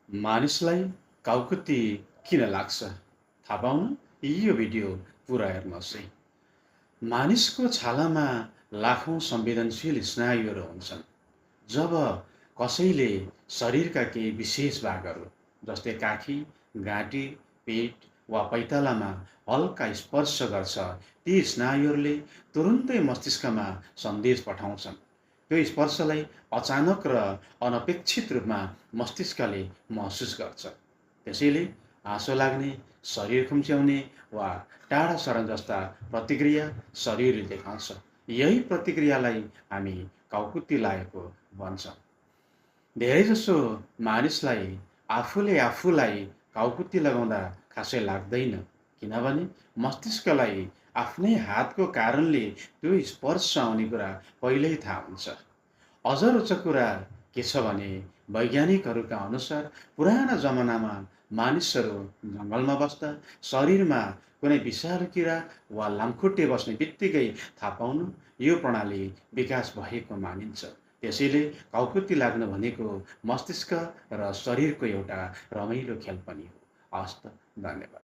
मानिसलाई काउकुती किन लाग्छ थाहा पाउन यो भिडियो पुरा हेर्नुहोस् है। मानिसको छालामा लाखौं संवेदनशील स्नायुहरू हुन्छन्। जब कसैले शरीरका केही विशेष भागहरू जस्तै काखी, घाँटी, पेट वा पैतालामा हल्का स्पर्श गर्छ, ती स्नायुहरूले तुरुन्तै मस्तिष्कमा सन्देश पठाउँछन्। त्यो स्पर्शलाई अचानक र अनपेक्षित रूपमा मस्तिष्कले महसुस गर्छ। त्यसैले आँसो लाग्ने, शरीर खुम्च्याउने वा टाढा सरन जस्ता प्रतिक्रिया शरीरले देखाउँछ। यही प्रतिक्रियालाई हामी काउकुती लागेको भन्छौँ। धेरैजसो मानिसलाई आफूलाई काउकुती लगाउँदा खासै लाग्दैन, किनभने मस्तिष्कलाई आफ्नै हातको कारणले त्यो स्पर्श आउने कुरा पहिल्यै थाहा हुन्छ। अझ रोचक कुरा के छ भने वैज्ञानिकहरूका अनुसार पुराना जमानामा मानिसहरू जङ्गलमा बस्दा शरीरमा कुनै विषालु किरा वा लामखुट्टे बस्ने बित्तिकै थाहा पाउनु यो प्रणाली विकास भएको मानिन्छ। त्यसैले काउकुती लाग्नु भनेको मस्तिष्क र शरीरको एउटा रमाइलो खेल पनि हो। हवस् त, धन्यवाद।